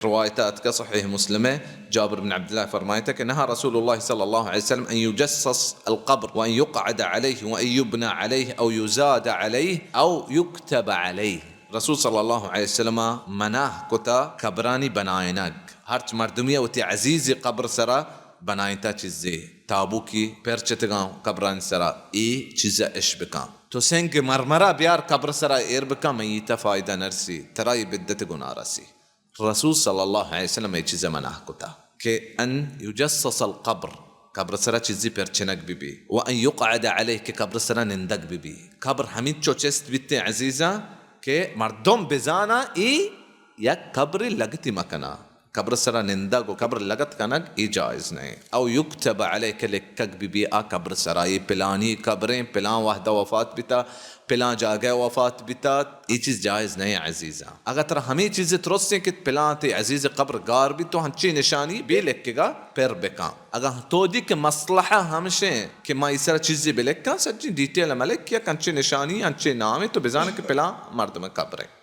روایت اتکا صحیح مسلم ہے، جابر بن عبداللہ فرمائتا کہ نہا رسول اللہ صلی اللہ علیہ وسلم ان یجصص القبر وان یقعد علیہ وان یبنى علیہ او یزاد علیہ او یکتب علیہ۔ رسول صلی اللہ علیہ وسلم منع کتا قبرانی بنائینگ، ہرچ مردمی وتی عزیز قبر سرا بنائینتا چیزے، تابوکی پر چتگاں قبرانی سرا، اے چیزا اش بکاں۔ تو سنگ مرمرا بیار قبر سرا ایر بکاں، میتا فائدہ نرسی، ترا اے بدعت گناہ رسی۔ رسول صلی اللہ علیہ وسلم اے چیزا منع کتا کہ ان یجصص القبر، قبر سرا چیزی پر چنگ بی بی، و ان یقعد علیہ، کہ قبر سرا نندگ بی بی۔ قبر ہمینچو چست بیتے عزیزاں کہ مردم بزانا اے یک قبر لگتی مکنا۔ قبر سرا نندگ و قبر لگت کنگ اے جائز نہ۔ او یکتب علیہ، کہ لکھگ بی بی آ قبر سرا، اے پلانی قبریں، پلان وہدہ وفات بیتا، پلان جاگہ وفات بیتا، اے چیز جائز نہ عزیزاں۔ اگر ترا ہمیں چیز ترسیں کہ پلان تے عزیز قبر گار بی، تو ہنچی نشانی بے لکھگا پر بکاں۔ اگر تو دی کہ مصلحہ ہمشیں کہ ما ای سرا چیزی بلکاں، سجی ڈیٹیل ملک یک ہنچی نشانی، ہنچی نامے، تو بزانے کہ پلان مردم قبریں۔